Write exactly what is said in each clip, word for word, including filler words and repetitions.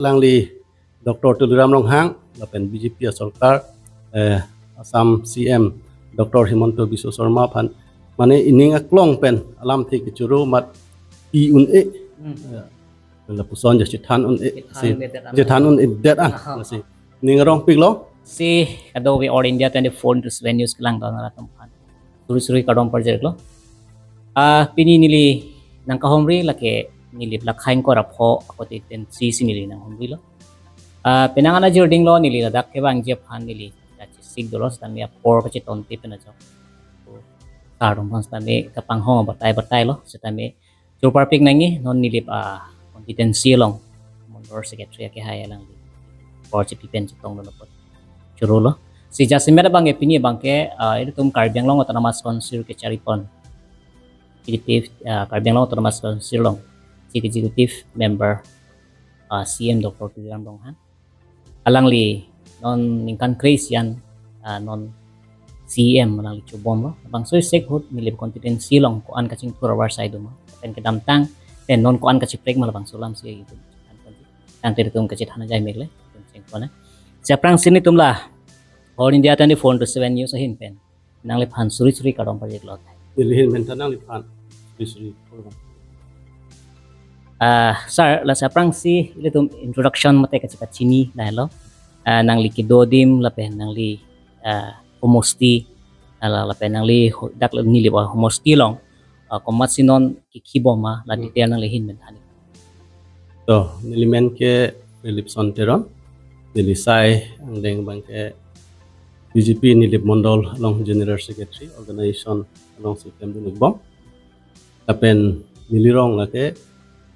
Alangli Doctor Tuliram Ronghang lapen B J P asorkar, eh, Assam C M Doctor Himanta Biswa Sarma aphan mane ining aklong pen alamthe kechoro mat pi un-e. Hmm. Eh, lapuson ja chethan un-e. Chethan si, un-edet an. Chethan un-edet an. Aha. Si. Ning arong piklo. Si kadokave All India twenty-four into seven News kelangdun arat atum aphan suri suri kardom pajirlo. Ah, pini neli nangkahumri lake neli Lakhaing Kora pho ako titen si si neli nanghumrilo. Ah, penang ana jirding lo neli ladak kevangji aphan neli kachesik dolo setame apor kachetonte pen ajok. Kardom aphan setame kapanghong batai batai lo setame choro parpik nangji non neli, ah, constituency along Mandal Secretary akehai alangli apor chepi pen chetongdun apot chorolo. Si jasemet abangke pini abangke, ah, ilitum Karbi Anglong Autonomous Council kecharipon executive, ah, Karbi Anglong Autonomous Council along Chief Executive Member, ah, C M Doctor Tuliram Ronghang. Alangli non ningkan kre-isi an, ah, non C M alangli chobomlo. Bangso isek ahut neli constituency along ko-an kachingthur avarsai doma. Pen kedamtang, pen non ko-an kacheprek ma labangso alam si itum. Tangte itum kachethan ajai mekle, itum chengkona. Si aphrangsi nelitum la All India twenty-four into seven News ahin pen nangliphan suri suri kardom pajirlo. Neli ahin pen ta nangliphan suri suri kardom. Ah, sir, la si aphrangsi ilitum introduction mate kachepachini lahelo. Ah, nangli kedo adim lapen nangli, ah, homosti, ah, la, lapen nangli ho-, dak neli ba homosti along, ah, komatsi non kikhi bom ma la Hmm. detail nangli ahin pen than-ik. To, neli men ke Philipson Teron, neli sai angdeng abangke B J P Nilip Mondol along General Secretary, organization alongsi klemdun-ik bom. Lapen neli rong lake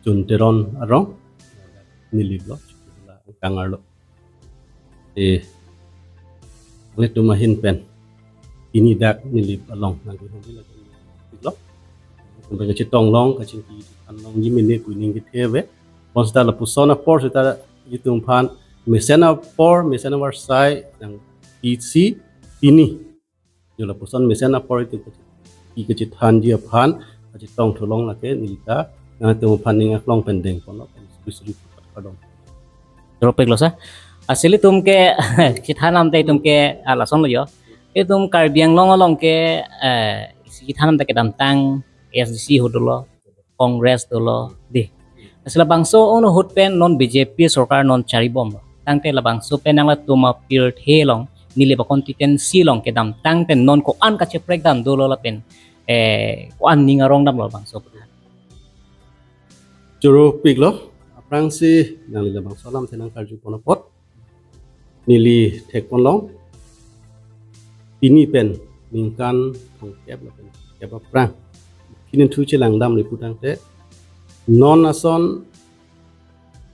Chun Teron arong, neli block, la Kangar lo. Eh, nelitum ahin pen pini dak Nilip along nangkehumri lake lo. Ilitum pen kachetong long, kachingki chethan longji mene pu ining kethe ave. Bonsita lapuson apor sita ilitum aphan mesen apor, mesen avarsai nangpi si pini. Jo lapuson mesen apor itum kachethanji aphan kachetongthu long lake neli ta nangtum aphan ning aklong pen dengponlo, pen suri suri kardom. Choro piklo sir. Ah, si ilitum ke chethan ante itum ke, ah, lason lo jo. Itum Karbi Anglong along ke, eh, isi chethan ante kedamtang A S D C ahut dolo, Congress dolo, dei. Si labangso un ahut pen non B J P sorkar non charibomlo. Tangte labangso pen nanglitum apirthe along, Nilip aconstituency along kedamtang pen non ko-an kacheprek dam dolo lapen, eh, ko-an ning arong damlo labangso. Choro piklo, aphrangsi nangli labangso alamthe nangkarjupon apot neli thekpon long, pini pen ningkan thomkep lapen kep aphrang pini thu chelangdamle putangte non ason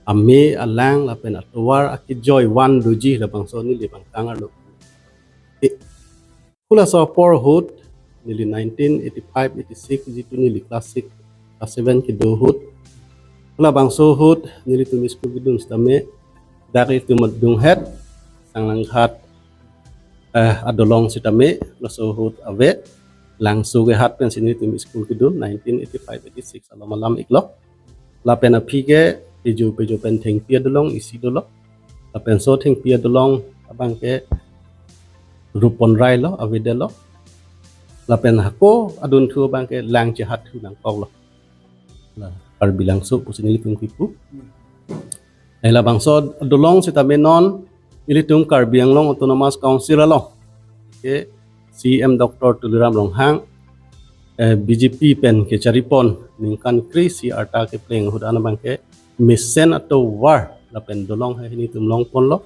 ame alang lapen atovar akejoi van doji labangso neli bang Kangar lo. Eh, hula so apor ahut neli nineteen eighty-five eighty-six jitu neli class six, class seven kedo ahut. Hula bangso ahut nelitum school kedun sitame dak ilitum adunghet Sanglanghat, eh, adolong sitame laso ahut ave Langso kehat pensi nelitum school kedun nineteen eighty-five eighty-six alom alam-iklo. Lapen aphi ke pejo pejo pen thengpi adolong isi dolo. Lapenso thengpi adolong abangke Rupon Rai lo, avedetlo. Lapen hako adunthu abangke Langchehatthu nangkoklo. La Karbi Langso pusi nelitum kipu. Eh, labangso adolong sitame non ilitum Karbi Anglong Autonomous Council along ke C M Doctor Tuliram Ronghang, eh, B J P pen kecharipon ningkan kre-isi arta kepleng ahut an abangke mesen atovar lapen dolong hei hini atum longponlo.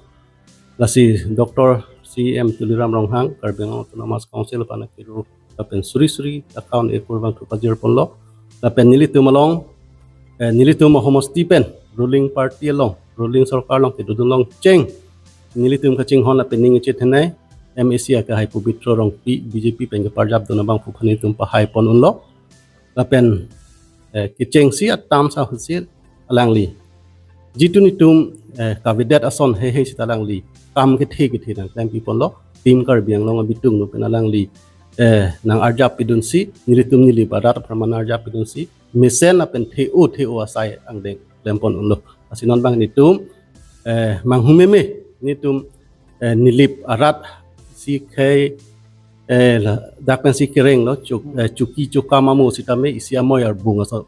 Lasi Doctor C M Tuliram Ronghang Karbi Anglong Autonomous Council aphan akiru lapen suri suri account ekur abang thu pajirponlo. Lapen nelitum along, eh, nelitum ahomosti pen ruling party along, ruling sorkar along kedodun longcheng nelitum kachinghon lapen ning chethenei M A C akehai Pobitro Rongpi B J P pen keparjapdun abangphu aphan nelitum pahaipon unlo. Lapen, eh, kechengsi atam sa ahutsi alangli jitu nelitum, eh, kavedet ason hei hei sita alangli kam kethe kethe nangklempiponlo. Team Karbi Anglong abitung no pen alangli, eh, nang-arjap pidunsi nelitum neli barat apharman arjap pidunsi mesen lapen the-o the-o asai angdeng klempon unlo. Lasi non abang nelitum eh, manghumeme nelitum, eh, Nilip arat si khei, eh, la, dak pensi kereng lo, chuk, eh, chuki chukam amo sitame isi amoi arbung ason,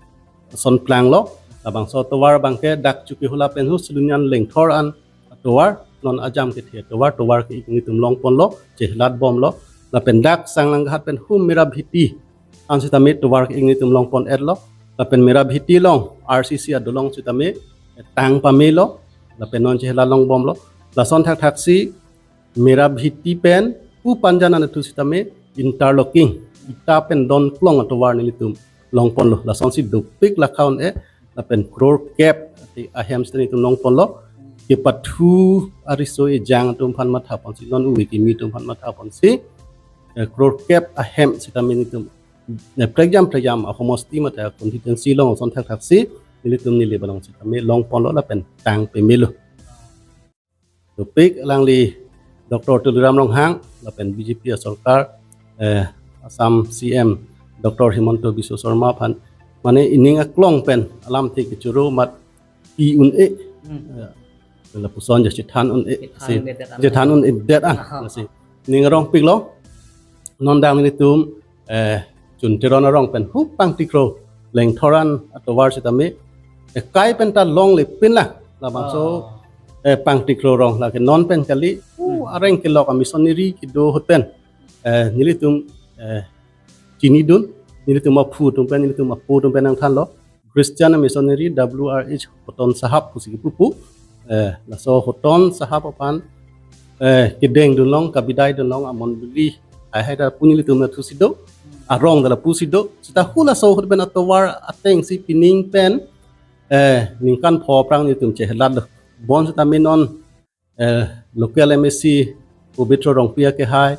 ason plang lo. Labangso atovar abangke dak Chokihola pen hu Silonijan Lengthor an atovar, non ajam kethe atovar, tovar ke-ik nelitum longpon lo, chehelat bom lo. Lapen dak Sanglanghat pen hu Merabhiti an sitame tovar ke-ik nelitum longpon et lo. Lapen Merabhiti along R C C adolong sitame tang pame lo. Lapen non chehelat long bom lo. Lason thakthak si Merabhiti pen hu Panjan anatthu sitame interlocking, ita pen don klong atovar nelitum longpon lo. Lasonsi dopik lakha un-e, lapen crore kep ahem sita nelitum longpon lo. Kepathu ariso ejang atum aphan matha ponsi, non ove kimi atum aphan matha ponsi, eh, crore kep ahem sitame nelitum, eh, prekjam prekjam ahomosti mate constituency along ason thakthak si nelitum Nilip along sitame longpon lo lapen tang peme lo. Dopik alangli Doctor Tuliram Ronghang lapen B J P asorkar, eh, Assam C M Doctor Himanta Biswa Sarma aphan mane ining aklong pen alamthe kechoro mat pi un-e. Hmm. Eh, lapuson ja chethan un-e. Chethan si, un-edet an. Chethan un-edet an. Aha. Si. Ning arongpik lo. Non dang nelitum, eh, Chun Teron arong pen hu Pangtikro Lengthor an atovar sitame, eh, kai pen ta longle pin la. Labangso, ah, eh, Pangtikro arong lake non pen kali, hu, hmm, areng kelok a-missionary kedo ahut pen, eh, nelitum, eh, chinidun, nelitum aphu atum pen, nelitum apo atum pen nangthan lo. Christian missionary W R H Hoton Sahab pusi kepu pu. Eh, laso Hoton Sahab aphan, eh, kedeng dunlong, kabidai dunlong, amondoli, hai hai ta pu nelitum nathu si do, arong ta lapusi do. Sita hu laso ahut pen atovar ateng si pining pen, eh, ningkan pho aphrang nelitum chehelat lo. Bonsitame non, eh, local M A C Pobitro Rongpi akehai,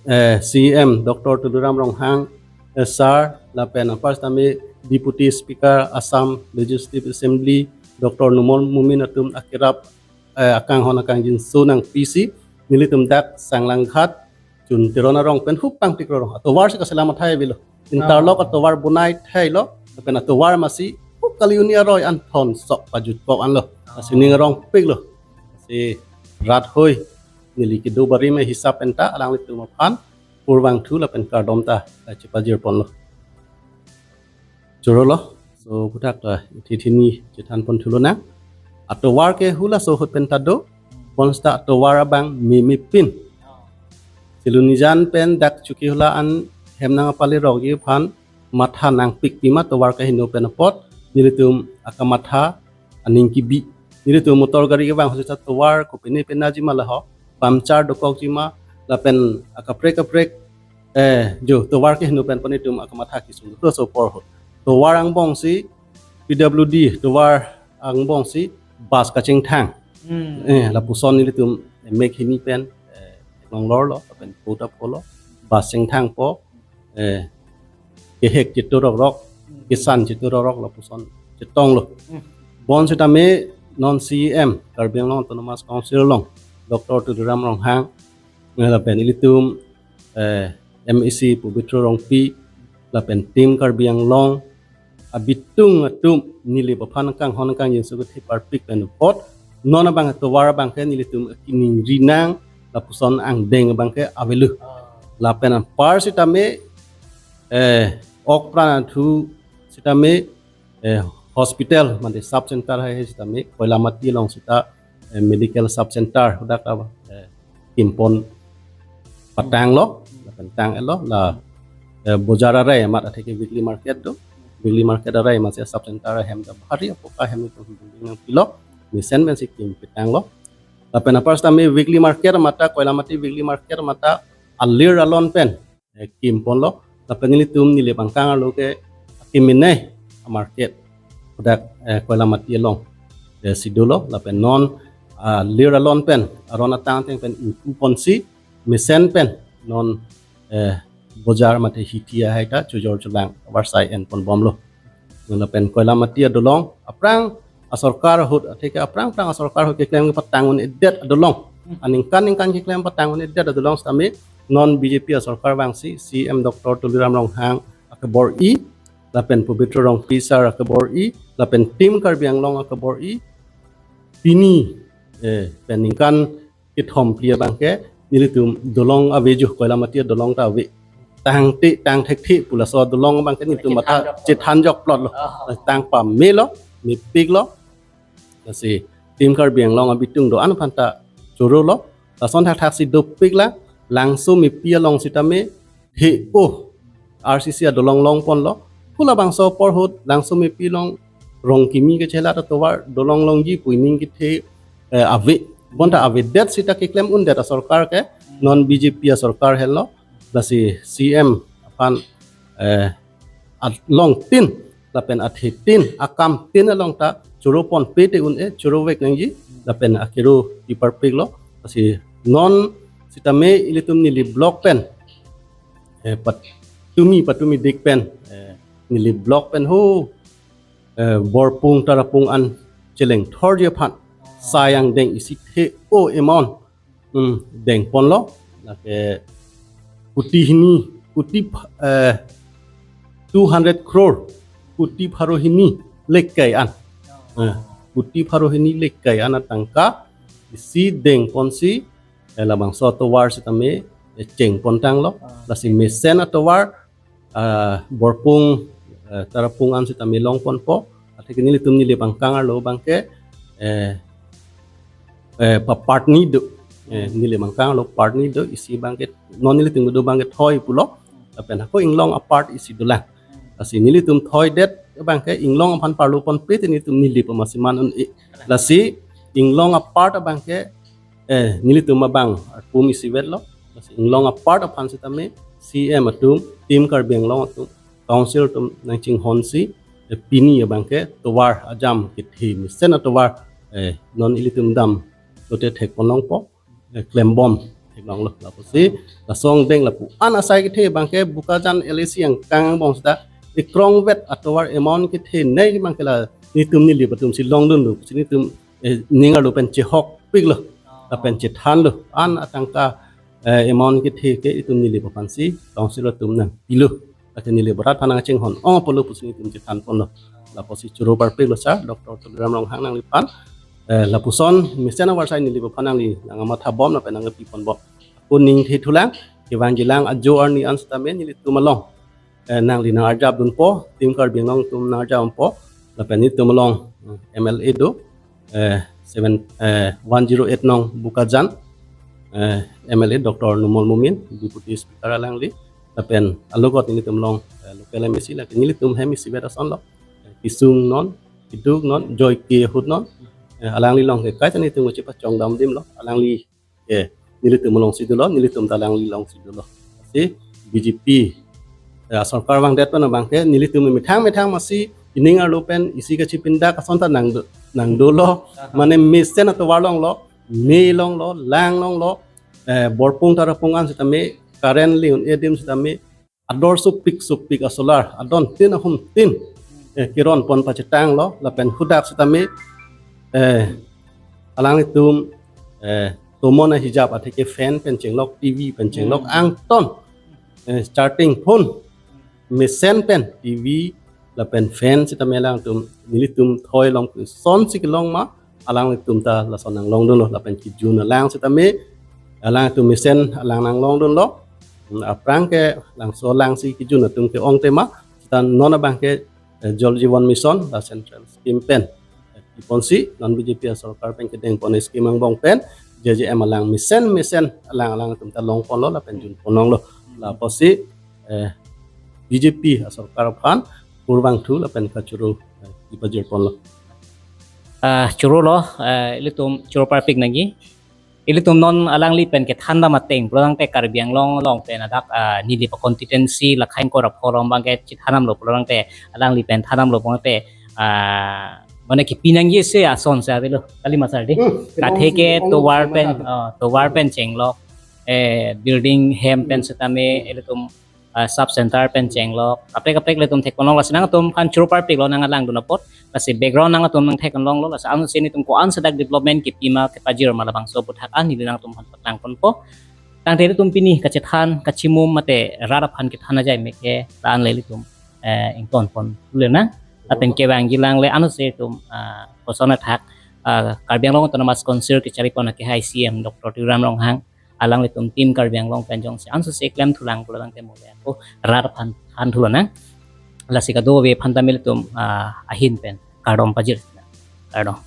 eh, C M Doctor Tuliram Ronghang, eh, sir, lapen apar sitame Deputy Speaker Assam Legislative Assembly Doctor Numal Momin atum akerap, eh, akanghon akangjinso nangpi si nelitum dak Sanglanghat Chun Teron arong pen hu Pangtikro arong atovar si kaselam athai avelo. Interlock, ah, atovar bonai thai lo, lapen atovar masi hu kaliuni aroi anthon sok pajutkok an lo. Lasi ning arongpik lo. Si rat hoi neli kedo barim ahisap pen ta alanglitum aphan purvangthu lapen kardom ta, eh, chepajir pon lo. Choro lo, so puthak ta ithi thini chethan pon thu lonang. Atovar ke hu laso ahut pen ta do, bonsita atovar abang meme pin. Silonijan pen dak Chokihola an hem nangpale rokji aphan matha nangpik pima tovar kaheno pen apot, nelitum akamatha aning kebi. Nelitum motor gari kevang ahut sita tovar kopine pena jima laho, puncture dokok jima, lapen akaprek kaprek, eh, jo tovar keheno pen pon nelitum akamatha kesung do so apor ahut. Tovar angbong si P W D, tovar angbong si bus kachingthang. Hmm. Eh, lapuson nelitum, eh, mek hini pen, eh, longlor lo, lapen kota polo, bus chingthang po, eh, kehek chitu rokrok, kisan chitu rokrok lapuson chetong lo. Hmm. Bonsitame non C M Karbi Anglong Autonomous Council along Doctor Tuliram Ronghang, eh, lapen ilitum, eh, M A C Pobitro Rongpi, lapen Team Karbi Anglong abitung atum Nilip aphan kanghon kangjinso kethe parpik pen apot, non abang tovar abangke nelitum kiningri nang, lapuson angdeng abangke avelo. Lapen anpar sitame, eh, ok pran athu sitame, eh, hospital mate sub center hai hai sitame Koilamati along sita, eh, medical sub center hadak ta, eh, kimpon patang lo, lapen tang et lo, la, eh, bojar arei amat atheke weekly market do, weekly market arei amat si sub center ahem ta bhari apoka ahem nelitum building nangpilo, mesen pensi kim petang lo. Lapen apar sitame weekly market amat ta, Koilamati weekly market amat ta alir alon pen, eh, kimpon lo. Lapen nelitum Nilip angkang arlo ke akimine amarket hadak, eh, Koilamati along, eh, si dolo. Lapen non, ah, alir alon pen aron atang ateng pen ingpu ponsi mesen pen non, eh, bojar mate hithi hai ta chojor cholang avarsai en pon bom lo. Lapen Koilamati adolong aphrang asorkar ahut atheke aphrang aphrang asorkar ahut keklem kepatang un-edet adolong, aningkan ningkan keklem patang un-edet adolong sitame non B J P asorkar vangsi C M Doctor Tuliram Ronghang akebor-i, lapen Pobitro Rongpi sir akebor-i, lapen Team Karbi Anglong akebor-i, pini, eh, pen ningkan kethom phli abangke nelitum dolong ave jo, Koilamati dolong ta ave. Tangte, tang thekthe pu laso dolong abangke nelitum matha chethan jokplot lo. Oh. Tang pamelo, mepiklo. Lasi Team Karbi Anglong abitung do-an aphan ta chorolo. Lason thakthak si dopiklang, Langsomepi along sitame the-o R C C adolong longponlo. Pu labangso apor ahut Langsomepi along Rongkimi kechela ta tovar dolong longji pu ining kethe, eh, ave. Bonta avedet sita keklem undet asorkar ke, non B J P asorkar henlo. Lasi C M aphan, eh, alongtin lapen athe tin, akam tin along ta choro ponpe te un-e, choro vek nangji, lapen akero piparpiklo. Lasi non sitame ilitum Nilip block pen, eh, patumi, patumi dik pen, eh, Nilip block pen ho, eh, Borpung Tarapung an cheleng thorji aphan sai angdeng isi the-o amount, hmm, dengponlo. Lake kuti hini, kuti ph-, eh, two hundred crore, kuti pharo hini lekai an. Eh, kuti pharo hini lekai an atangka isi dengponsi, eh, labangso atovar sitame, eh, chengpontanglo. Ah. Lasi mesen atovar, ah, Borpung, eh, Tarapung an sitame longponpo. Atheke nelitum Nilip angkang arlo abangke, eh, eh, pa-, part ni do. Eh, Nilip angkang arlo part ni do, isi abangke, non nelitum do abangke thoi pulo. Lapen hako inglong apart isi dolang. Lasi nelitum thoidet abangke inglong aphan parlo ponpe te nelitum Nilip amatsi man un-e. Lasi inglong apart abangke, eh, nelitum abang arpum isivetlo. Lasi inglong apart aphan sitame C M atum, Team Karbi Anglong atum, council atum nangchinghonsi, eh, pini abangke tovar ajam kethe mesen atovar, eh, non ilitum dam lote thekponlongpo, eh, klembom theklonglo. Lapusi laso angdeng lapu-an asai kethe abangke Bokajan L A C angkang angbong sita ekrongvet atovar amount kethenei abangke la nelitum Nilip atumsi longdunlo, si nelitum, eh, ning arlo pen chehokpiklo, lapen chethanlo, an atangka, eh, amount kethe ke itum Nilip aphansi council atum nangpilo. Lake Nilip arat aphan nangchinghon ong apotlo pusi nelitum chethanponlo. Lapusi choro parpiklo sir, Doctor Tuliram Ronghang nangliphan. Eh, lapuson mesen avarsai Nilip aphan nangli nangmathabom lapen nangpiponbom. Ako ning thethulang, kevangjilang ajo arni an sitame nelitum along, eh, nangli nangarjapdunpo, Team Karbi Anglong atum nangarjappo, lapen nelitum along, eh, M L A do, eh, seven, eh, one zero eight nong Bokajan, eh, M L A Doctor Numal Momin, Deputy Speaker alangli, lapen alogot nelitum along, eh, local M A C, lapen nelitum hem isivet asonlo, eh, Kisung non, Kiduk non, Joyke ahut non, eh, alangli along ke kaita nelitum chepachongdamdimlo, alangli ke nelitum alongsi dolo, nelitum ta alangli alongsi dolo. Si B J P, eh, sorkar vangdet pen abangke nelitum methang methang amatsi ining arlo pen isi kachipindak ason ta nangdo, nangdolo, mane mesen atovar longlo, me longlo, lang longlo, eh, Borpung Tarapung an sitame current le un-e adim sitame ador sopik sopik asolar adon tin ahum tin, eh, keronpon pachetanglo, lapen hadak sitame, eh, alanglitum, eh, tomon ahijap atheke fan pen chenglok, T V pen chenglok, angton, eh, charging phone, mesen pen T V lapen fan sitame alangtum nelitum thoi along kosonsi kelong ma, alanglitum ta lason nanglongdunlo, lapen kejun alang sitame alangtum mesen alang nanglongdunlo. Hmm, aphrang ke langso alangsi kejun atum ke-ong tema, sita non abangke, eh, Jal Jeevan Mission la central scheme pen, eh, kiponsi non B J P asorkar pen kedengpon scheme angbong pen J J M alang mesen mesen alang alangtum ta longponlo lapen junponlonglo. Lapusi, eh, B J P asorkar aphan kurvangthu lapen kachoro, eh, kipajirponlo. Ah, chorolo, eh, ilitum choro parpik nangji. Ilitum non alangli pen kethandam ateng pulo tangte Karbi Anglong along pen adak, ah, Nilip a-constituency lakhain kora phorom abangke chethandamlo pulo tangte alangli pen thandamlo pulo tangte, ah, mane kipi nangji isi ason si avelo, kali ma sir dei. Hmm, katheke ong si, ong tovar si pen, maha. Ah, tovar pen chenglok, eh, building hem pen sitame ilitum, ah, sub center pen chenglok, kaprek kaprek ilitum theklonglok, lasi nangtum aphan choro parpiklo nang alangdun apot, lasi background nangtum nangtheklonglo, lasi ansi nelitum ko-an si dak development kipi ma kepajir ma labangso aphuthak an neli nangtum aphan paklangponpo. Tangte ilitum pini kachethan, kachimum mate rat aphan kethan ajai meke la-an le ilitum, eh, ingtonpon le nang, lapen kevangjilang le ansi itum, ah, koson athak, ah, Karbi Anglong Autonomous Council kechari pon akehai C M Doctor Tuliram Ronghang, alanglitum Team Karbi Anglong pen jongsi ansose klem thulang pulo tangte mo le ako rat aphan than thu lonang. Lasi kadokave aphan ta nelitum, ah, ahin pen kardom pajir. Kardom.